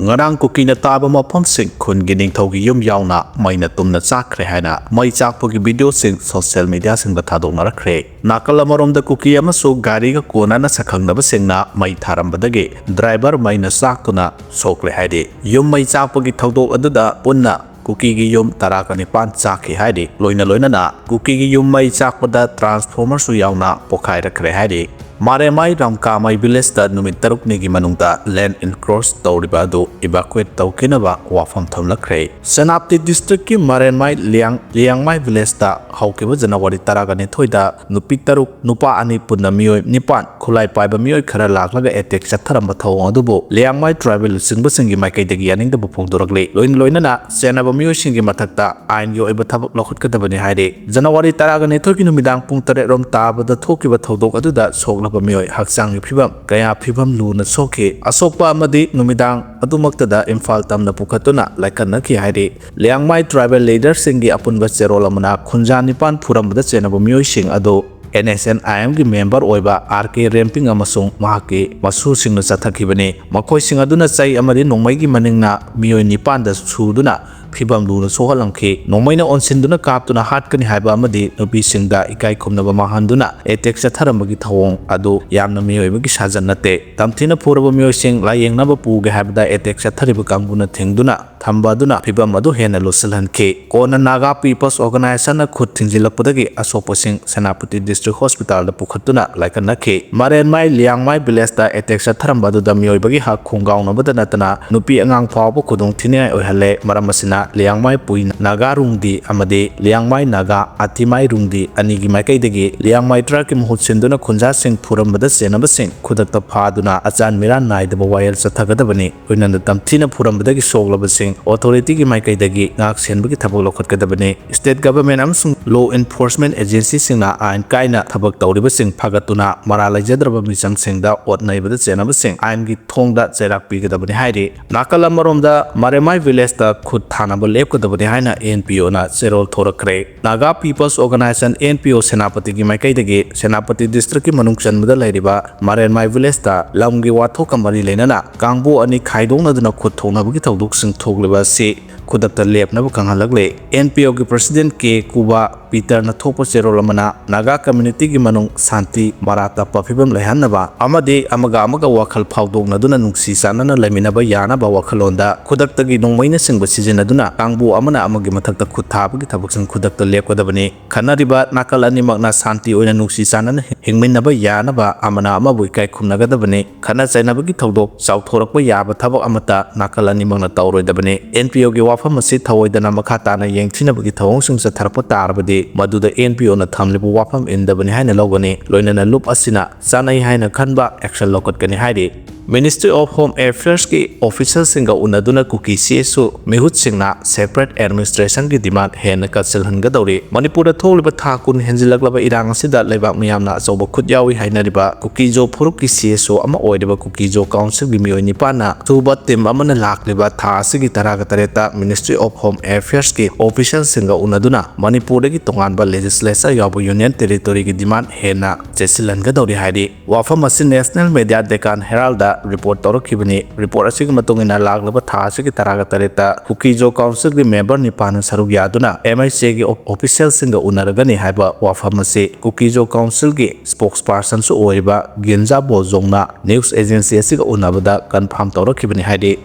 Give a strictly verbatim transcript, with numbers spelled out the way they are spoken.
ꯉꯔꯥꯡ ꯀꯨꯀꯤꯅ ꯇꯥꯕ ꯃꯐꯝꯁꯤꯡ ꯈꯨꯟꯒꯤ ꯅꯤꯡꯊꯧꯒꯤ ꯌꯨꯝ ꯌꯥꯎꯅ ꯃꯩꯅ ꯇꯨꯝꯅ ꯆꯥꯛꯈ꯭ꯔꯦ ꯍꯥꯏꯅ ꯃꯩ ꯆꯥꯛꯄꯒꯤ ꯚꯤꯗꯤꯑꯣꯁꯤꯡ ꯁꯣꯁꯤꯌꯦꯜ ꯃꯤꯗꯤꯌꯥꯁꯤꯡꯗ ꯊꯥꯗꯣꯛꯅꯔꯛꯈ꯭ꯔꯦ꯫ ꯅꯥꯀꯜ ꯑꯃꯔꯣꯝꯗ ꯀꯨꯀꯤ ꯑꯃꯁꯨ ꯒꯥꯔꯤꯒ ꯀꯣꯟꯅꯅ ꯁꯛꯈꯪꯅꯕꯁꯤꯡꯅ ꯃꯩ ꯊꯥꯔꯝꯕꯗꯒꯤ ꯗ꯭ꯔꯥꯏꯚꯔ ꯃꯩꯅ ꯆꯥꯛꯇꯨꯅ ꯁꯣꯛꯂꯦ ꯍꯥꯏꯔꯤ꯫ ꯌꯨꯝ ꯃꯩ ꯆꯥꯛꯄꯒꯤ ꯊꯧꯗꯣꯛ ꯑꯗꯨꯗ ꯄꯨꯟꯅ ꯀꯨꯀꯤꯒꯤ ꯌꯨꯝ ꯇꯔꯥꯒ ꯅꯤꯄꯥꯟ ꯆꯥꯛꯈꯤ ꯍꯥꯏꯔꯤ꯫ ꯂꯣꯏꯅ ꯂꯣꯏꯅꯅ ꯀꯨꯀꯤꯒꯤ ꯌꯨꯝ ꯃꯩ ꯆꯥꯛꯄꯗ ꯇ꯭ꯔꯥꯟꯁꯐꯣꯔꯃꯔꯁꯨ ꯌꯥꯎꯅ ꯄꯣꯈꯥꯏꯔꯛꯈ꯭ꯔꯦ ꯍꯥꯏꯔꯤ꯫ ꯃꯥꯔꯦꯃꯥꯏ ꯔꯥꯝꯀꯥꯃꯥꯏ ꯚꯤꯂꯦꯖꯇ ꯅꯨꯃꯤꯠ ꯇꯔꯨꯛꯅꯤꯒꯤ ꯃꯅꯨꯡꯗ ꯂꯦꯟꯗ ꯏꯟꯀ꯭ꯔꯣꯆ ꯇꯧꯔꯤꯕ ꯑꯗꯨ ꯏꯚꯥꯀꯨꯋꯦꯠ ꯇꯧꯈꯤꯅꯕ ꯋꯥꯐꯝ ꯊꯝꯂꯛꯈ꯭ꯔꯦ꯫ ꯁꯦꯅꯥꯄꯇꯤ ꯗꯤꯁꯇ꯭ꯔꯤꯛꯀꯤ ꯃꯥꯔꯦꯟꯃꯥꯏ ꯂꯤꯌꯥꯡ-, ꯂꯤꯌꯥꯡꯃꯥꯏ ꯚꯤꯂꯦꯖꯇ ꯍꯧꯈꯤꯕ ꯖꯅꯋꯥꯔꯤ ꯇꯔꯥꯒ ꯅꯤꯊꯣꯏꯗ ꯅꯨꯄꯤ ꯇꯔꯨꯛ, ꯅꯨꯄꯥ ꯑꯅꯤ, ꯄꯨꯟꯅ ꯃꯤꯑꯣꯏ ꯅꯤꯄꯥꯟ ꯈꯨꯠꯂꯥꯏ ꯄꯥꯏꯕ ꯃꯤꯑꯣꯏ ꯈꯔ ꯂꯥꯛꯂꯒ ꯑꯦꯇꯦꯛ ꯆꯠꯊꯔꯝꯕ ꯊꯧꯑꯣꯡ ꯑꯗꯨꯕꯨ ꯂꯤꯌꯥꯡꯃꯥꯏ ꯇ꯭ꯔꯥꯏꯕꯦꯜ ꯂꯨꯆꯤꯡꯕꯁꯤꯡꯒꯤ ꯃꯥꯏꯀꯩꯗꯒꯤ ꯌꯥꯅꯤꯡꯗꯕ ꯐꯣꯡꯗꯣꯔꯛꯂꯤ꯫ ꯂꯣꯏꯅ ꯂꯣꯏꯅꯅ ꯆꯦꯟꯅꯕ ꯃꯤꯑꯣꯏꯁꯤꯡꯒꯤ ꯃꯊꯛꯇ ꯑꯥꯏꯟꯒꯤ ꯑꯣꯏꯕ ꯊꯕꯛ ꯂꯧꯈꯠꯀꯗꯕꯅꯤ ꯍꯥꯏꯔꯤ꯫ ꯖꯅꯋꯥꯔꯤ ꯇꯔꯥꯒ ꯅꯤꯊꯣꯏꯒꯤ ꯅꯨꯃꯤꯗꯥꯡ ꯄꯨꯡ ꯇꯔꯦꯠ ꯔꯣꯝ ꯇꯥꯕꯗ ꯊꯣꯛꯈꯤꯕ ꯊꯧꯗꯣꯛ ꯑꯗꯨꯗ ꯁꯣꯛꯂꯕ ꯃꯤꯑꯣꯏ ꯍꯛꯆꯥꯡꯒꯤ ꯐꯤꯕꯝ ꯀꯌꯥ ꯐꯤꯕꯝ ꯂꯨꯅ ꯁꯣꯛꯈꯤ꯫ ꯑꯁꯣꯛꯄ ꯑꯃꯗꯤ ꯅꯨꯃꯤꯗꯥꯡ ꯑꯗꯨꯃꯛꯇꯗ ꯏꯝꯐꯥꯜ ꯇꯝꯅ ꯄꯨꯈꯠꯇꯨꯅ ꯂꯥꯏꯀꯠꯅꯈꯤ ꯍꯥꯏꯔꯤ꯫ ꯂꯤꯌꯥꯡꯃꯥꯏ ꯇ꯭ꯔꯥꯏꯕꯦꯜ ꯂꯤꯗꯔꯁꯤꯡꯒꯤ ꯑꯄꯨꯟꯕ ꯆꯦꯔꯣꯜ ꯑꯃꯅ ꯈꯨꯟꯖꯥ ꯅꯤꯄꯥꯟ ꯐꯨꯔꯝꯕꯗ ꯆꯦꯟꯅꯕ ꯃꯤꯑꯣꯏꯁꯤꯡ ꯑꯗꯨ ꯑꯦꯟ ꯑꯦꯁ ꯑꯦꯟ ꯑꯥꯏ ꯑꯦꯝꯒꯤ ꯃꯦꯝꯕꯔ ꯑꯣꯏꯕ ꯑꯥꯔ ꯀꯦ ꯔꯦꯝꯄꯤꯡ ꯑꯃꯁꯨꯡ ꯃꯍꯥꯛꯀꯤ ꯃꯁꯨꯁꯤꯡꯅ ꯆꯠꯊꯈꯤꯕꯅꯤ꯫ ꯃꯈꯣꯏꯁꯤꯡ ꯑꯗꯨꯅ ꯆꯩ ꯑꯃꯗꯤ ꯅꯣꯡꯃꯩꯒꯤ ꯃꯅꯤꯡꯅ ꯃꯤꯑꯣꯏ ꯅꯤꯄꯥꯟꯗ ꯁꯨꯗꯨꯅ ꯐꯤꯕꯝ ꯂꯨꯅ ꯁꯣꯛꯍꯜꯂꯝꯈꯤ꯫ ꯅꯣꯡꯃꯩꯅ ꯑꯣꯟꯁꯤꯟꯗꯨꯅ ꯀꯥꯞꯇꯨꯅ ꯍꯥꯠꯀꯅꯤ ꯍꯥꯏꯕ ꯑꯃꯗꯤ ꯅꯨꯄꯤꯁꯤꯡꯗ ꯏꯀꯥꯏ ꯈꯨꯝꯅꯕ ꯃꯥꯡꯍꯟꯗꯨꯅ ꯑꯦꯇꯦꯛ ꯆꯠꯊꯔꯝꯕꯒꯤ ꯊꯧꯑꯣꯡ ꯑꯗꯨ ꯌꯥꯝꯅ ꯃꯤꯑꯣꯏꯕꯒꯤ ꯁꯥꯖꯠ ꯅꯠꯇꯦ꯫ ꯇꯝꯊꯤꯅ ꯐꯨꯔꯕ ꯃꯤꯑꯣꯏꯁꯤꯡ ꯂꯥꯌꯦꯡꯅꯕ ꯄꯨꯒꯦ ꯍꯥꯏꯕꯗ ꯑꯦꯇꯦꯛ ꯆꯠꯊꯔꯤꯕ ꯀꯥꯡꯕꯨꯅ ꯊꯤꯡꯗꯨꯅ ꯊꯝꯕ ꯑꯗꯨꯅ ꯐꯤꯕꯝ ꯑꯗꯨ ꯍꯦꯟꯅ ꯂꯨꯁꯤꯜꯍꯟꯈꯤ꯫ ꯀꯣꯟꯅ ꯅꯥꯒꯥ ꯄꯤꯄꯜꯁ ꯑꯣꯔꯒꯅꯥꯏꯖꯦꯁꯟꯅ ꯈꯨꯠ ꯊꯤꯡꯖꯤꯜꯂꯛꯄꯗꯒꯤ ꯑꯁꯣꯛꯄꯁꯤꯡ ꯁꯦꯅꯥꯄꯇꯤ ꯗꯤꯁꯇ꯭ꯔꯤꯛ ꯍꯣꯁꯄꯤꯇꯥꯜꯗ ꯄꯨꯈꯠꯇꯨꯅ ꯂꯥꯏꯀꯠꯅꯈꯤ꯫ ꯃꯔꯦꯟꯃꯥꯏ ꯂꯤꯌꯥꯡꯃꯥꯏ ꯚꯤꯂꯦꯖꯇ ꯑꯦꯇꯦꯛ ꯆꯠꯊꯔꯝꯕ ꯑꯗꯨꯗ ꯃꯤꯑꯣꯏꯕꯒꯤ ꯍꯛ ꯈꯣꯡꯒꯥꯎꯅꯕꯗ ꯅꯠꯇꯅ ꯅꯨꯄꯤ ꯑꯉꯥꯡ ꯐꯥꯎꯕ ꯈꯨꯗꯣꯡ ꯊꯤꯅꯤꯡꯉꯥꯏ ꯑꯣꯏꯍꯜꯂꯦ꯫ ꯃꯔꯝ ꯑꯁꯤꯅ ꯂꯤꯌꯥꯡꯃꯥꯏ ꯄꯨꯏ ꯅꯥꯒꯥ ꯔꯨꯡꯗꯤ ꯑꯃꯗꯤ ꯂꯤꯌꯥꯡꯃꯥꯏ ꯅꯥꯒꯥ ꯑꯇꯤꯃꯥꯏ ꯔꯨꯡꯗꯤ ꯑꯅꯤꯒꯤ ꯃꯥꯏꯀꯩꯗꯒꯤ ꯂꯤꯌꯥꯡꯃꯥꯏ ꯇ꯭ꯔꯥꯏꯕꯀꯤ ꯃꯍꯨꯠ ꯁꯤꯟꯗꯨꯅ ꯈꯨꯟꯖꯥꯁꯤꯡ ꯐꯨꯔꯝꯕꯗ ꯆꯦꯟꯅꯕꯁꯤꯡ ꯈꯨꯗꯛꯇ ꯐꯥꯗꯨꯅ ꯑꯆꯥꯟ ꯃꯤꯔꯥꯟ ꯅꯥꯏꯗꯕ ꯋꯥꯌꯦꯜ ꯆꯠꯊꯒꯗꯕꯅꯤ꯫ ꯂꯣꯏꯅꯅ ꯇꯝꯊꯤꯅ ꯐꯨꯔꯝꯕꯗꯒꯤ ꯁꯣꯛꯂꯕꯁꯤꯡ ꯑꯣꯊꯣꯔꯤꯇꯤꯒꯤ ꯃꯥꯏꯀꯩꯗꯒꯤ ꯉꯥꯛ ꯁꯦꯟꯕꯒꯤ ꯊꯕꯛ ꯂꯧꯈꯠꯀꯗꯕꯅꯤ꯫ ꯁ꯭ꯇꯦꯠ ꯒꯚꯔꯟꯃꯦꯟꯠ ꯑꯃꯁꯨꯡ ꯂꯣ ꯏꯟꯐꯣꯔꯁꯃꯦꯟꯠ ꯑꯦꯖꯦꯟꯁꯤꯁꯤꯡꯅ ꯑꯥꯏꯟ ꯀꯥꯏꯅ ꯊꯕꯛ ꯇꯧꯔꯤꯕꯁꯤꯡ ꯐꯥꯒꯠꯇꯨꯅ ꯃꯔꯥꯜ ꯂꯩꯖꯗ꯭ꯔꯕ ꯃꯤꯆꯪꯁꯤꯡꯗ ꯑꯣꯠ ꯅꯩꯕꯗ ꯆꯦꯟꯅꯕꯁꯤꯡ ꯑꯥꯏꯟꯒꯤ ꯊꯣꯡꯗ ꯆꯩꯔꯥꯛ ꯄꯤꯒꯗꯕꯅꯤ ꯍꯥꯏꯔꯤ꯫ ꯅꯥꯀꯜ ꯑꯃꯔꯣꯝꯗ ꯃꯔꯦꯃꯥꯏ ꯚꯤꯂꯦꯖꯇ ꯈꯨꯠ ꯊꯥꯅ ꯂꯦꯞꯀꯗꯕꯅꯤ ꯍꯥꯏꯅ ꯑꯦꯟ ꯄꯤ ꯑꯣꯅ ꯆꯦꯔꯣꯜ ꯊꯣꯔꯛꯈ꯭ꯔꯦ꯫ Naga peoples organisation, N P O, ꯁꯦꯅꯥꯄꯇꯤꯒꯤ ꯃꯥꯏꯀꯩꯗꯒꯤ ꯁꯦꯅꯥꯄꯇꯤ ꯗꯤꯁꯇ꯭ꯔꯤꯛꯀꯤ ꯃꯅꯨꯡ ꯆꯟꯕꯗ ꯂꯩꯔꯤꯕ ꯃꯔꯦꯟꯃꯥꯏ ꯚꯤꯂꯦꯖꯇ ꯂꯝꯒꯤ ꯋꯥꯊꯣꯛꯀ ꯃꯔꯤ ꯂꯩꯅꯅ ꯀꯥꯡꯕꯨ ꯑꯅꯤ ꯈꯥꯏꯗꯣꯛꯅꯗꯨꯅ ꯈꯨꯠ ꯊꯣꯛꯅꯕꯒꯤ ꯊꯧꯗꯣꯛꯁꯤꯡ ꯊꯣꯛꯂꯤꯕ ꯑꯁꯤ ꯈꯨꯗꯛꯇ ꯂꯦꯞꯅꯕ ꯈꯪꯍꯜꯂꯛꯂꯦ꯫ ꯑꯦꯟ ꯄꯤ ꯑꯣꯒꯤ ꯄ꯭ꯔꯁꯤꯗꯦꯟ ꯀꯦ ꯀꯨꯕꯥ ꯄꯤꯇꯔꯅ ꯊꯣꯛꯄ ꯆꯦꯔꯣꯜ ꯑꯃꯅ ꯅꯥꯒꯥ ꯀꯝꯃ꯭ꯌꯨꯅꯤꯇꯤꯒꯤ ꯃꯅꯨꯡ ꯁꯥꯟꯇꯤ ꯃꯔꯥ ꯇꯞꯄ ꯐꯤꯕꯝ ꯂꯩꯍꯟꯅꯕ ꯑꯃꯗꯤ ꯑꯃꯒ ꯑꯃꯒ ꯋꯥꯈꯜ ꯐꯥꯎꯗꯣꯛꯅꯗꯨꯅ ꯅꯨꯡꯁꯤ ꯆꯥꯟꯅꯅ ꯂꯩꯃꯤꯟꯅꯕ ꯌꯥꯅꯕ ꯋꯥꯈꯜꯂꯣꯟꯗ ꯈꯨꯗꯛꯇꯒꯤ ꯅꯣꯡꯃꯩꯅꯆꯤꯡꯕ ꯁꯤꯖꯤꯟꯅꯗꯨꯅ ꯀꯥꯡꯕꯨ ꯑꯃꯅ ꯑꯃꯒꯤ ꯃꯊꯛꯇ ꯈꯨꯠ ꯊꯥꯕꯒꯤ ꯊꯕꯛꯁꯤꯡ ꯈꯨꯗꯛꯇ ꯂꯦꯞꯀꯗꯕꯅꯤ꯫ ꯈꯠꯅꯔꯤꯕ ꯅꯥꯀꯜ ꯑꯅꯤꯃꯛꯅ ꯁꯥꯟꯇꯤ ꯑꯣꯏꯅ ꯅꯨꯡꯁꯤ ꯆꯥꯟꯅꯅ ꯍꯤꯡꯃꯤꯟꯅꯕ ꯌꯥꯅꯕ ꯑꯃꯅ ꯑꯃꯕꯨ ꯏꯀꯥꯏ ꯈꯨꯝꯅꯒꯗꯕꯅꯤ꯫ ꯈꯠꯅ ꯆꯩꯅꯕꯒꯤ ꯊꯧꯗꯣꯛ ꯆꯥꯎꯊꯣꯔꯛꯄ ꯌꯥꯕ ꯊꯕꯛ ꯑꯃꯠꯇ ꯅꯥꯀꯜ ꯑꯅꯤꯃꯛꯅ ꯇꯧꯔꯣꯏꯗꯕꯅꯤ꯫ ꯑꯦꯟ ꯄꯤ ꯑꯣꯒꯤ ꯋꯥꯐꯝ ꯑꯁꯤ ꯊꯧꯑꯣꯏꯗꯅ ꯃꯈꯥ ꯇꯥꯅ ꯌꯦꯡꯊꯤꯅꯕꯒꯤ ꯊꯧꯑꯣꯡꯁꯤꯡ ꯆꯠꯊꯔꯛꯄ ꯇꯥꯔꯕꯗꯤ, ꯃꯗꯨꯗ ꯑꯦꯟ ꯄꯤ ꯑꯣꯅ ꯊꯝꯂꯤꯕ ꯋꯥꯐꯝ ꯏꯟꯗꯕꯅꯤ ꯍꯥꯏꯅ ꯂꯧꯒꯅꯤ꯫ ꯂꯣꯏꯅꯅ ꯂꯨꯞ ꯑꯁꯤꯅ ꯆꯥꯅꯩ ꯍꯥꯏꯅ ꯈꯟꯕ action ꯂꯧꯈꯠꯀꯅꯤ ꯍꯥꯏꯔꯤ꯫ Ministry of Home Affairsꯀꯤ officialꯁꯤꯡꯒ ꯎꯅꯗꯨꯅ Kuki C S ꯑꯣ ꯃꯤꯍꯨꯠꯁꯤꯡꯅ separate administrationꯒꯤ demand ꯍꯦꯟꯅ ꯀꯟꯁꯤꯜꯍꯟꯒꯗꯧꯔꯤ꯫ ꯃꯅꯤꯄꯨꯔꯗ ꯊꯣꯛꯂꯤꯕ ꯊꯥ ꯀꯨꯟ ꯍꯦꯟꯖꯤꯜꯂꯛꯂꯕ ꯏꯔꯥꯡ ꯑꯁꯤꯗ ꯂꯩꯕꯥꯛ ꯃꯤꯌꯥꯝꯅ ꯑꯆꯧꯕ ꯈꯨꯠ ꯌꯥꯎꯏ ꯍꯥꯏꯅꯔꯤꯕ ꯀꯨꯀꯤꯖꯣ ꯐꯨꯔꯨꯞꯀꯤ ꯁꯤ ꯑꯦꯁ ꯑꯣ ꯑꯃ ꯑꯣꯏꯔꯤꯕ ꯀꯨꯀꯤꯖꯣ councilꯒꯤ ꯃꯤꯑꯣꯏ ꯅꯤꯄꯥꯟꯅ ꯊꯨꯕ team ꯑꯃꯅ ꯂꯥꯛꯂꯤꯕ ꯊꯥ ꯑꯁꯤꯒꯤ ꯇꯔꯥꯒ ꯇꯔꯦꯠꯇ Ministry of Home Affairsꯀꯤ officialꯁꯤꯡꯒ ꯎꯅꯗꯨꯅ ꯃꯅꯤꯄꯨꯔꯗꯒꯤ ꯇꯣꯉꯥꯟꯕ legislature ꯌꯥꯎꯕ union territoryꯒꯤ demand ꯍꯦꯟꯅ ꯆꯦꯠꯁꯤꯜꯍꯟꯒꯗꯧꯔꯤ ꯍꯥꯏꯔꯤ꯫ ꯋꯥꯐꯝ ꯑꯁꯤ National Media Deccan Heraldꯗ report ꯇꯧꯔꯛꯈꯤꯕꯅꯤ꯫ Report ꯑꯁꯤꯒꯤ ꯃꯇꯨꯡ ꯏꯟꯅ ꯂꯥꯛꯂꯤꯕ ꯊꯥ ꯑꯁꯤꯒꯤ ꯇꯔꯥꯒ ꯇꯔꯦꯠꯇ ꯀꯨꯀꯤꯖꯣ councilꯒꯤ member ꯅꯤꯄꯥꯟꯅ ꯁꯔꯨꯛ ꯌꯥꯗꯨꯅ M H Aꯒꯤ officialꯁꯤꯡꯒ ꯎꯅꯔꯒꯅꯤ ꯍꯥꯏꯕ ꯋꯥꯐꯝ ꯑꯁꯤ ꯀꯨꯀꯤꯖꯣ councilꯒꯤ spokespersonꯁꯨ ꯑꯣꯏꯔꯤꯕ ꯒꯤꯟꯖꯥ ꯕꯣꯖꯣꯡꯅ news agency ꯑꯁꯤꯒ ꯎꯅꯕꯗ confirm ꯇꯧꯔꯛꯈꯤꯕꯅꯤ ꯍꯥꯏꯔꯤ꯫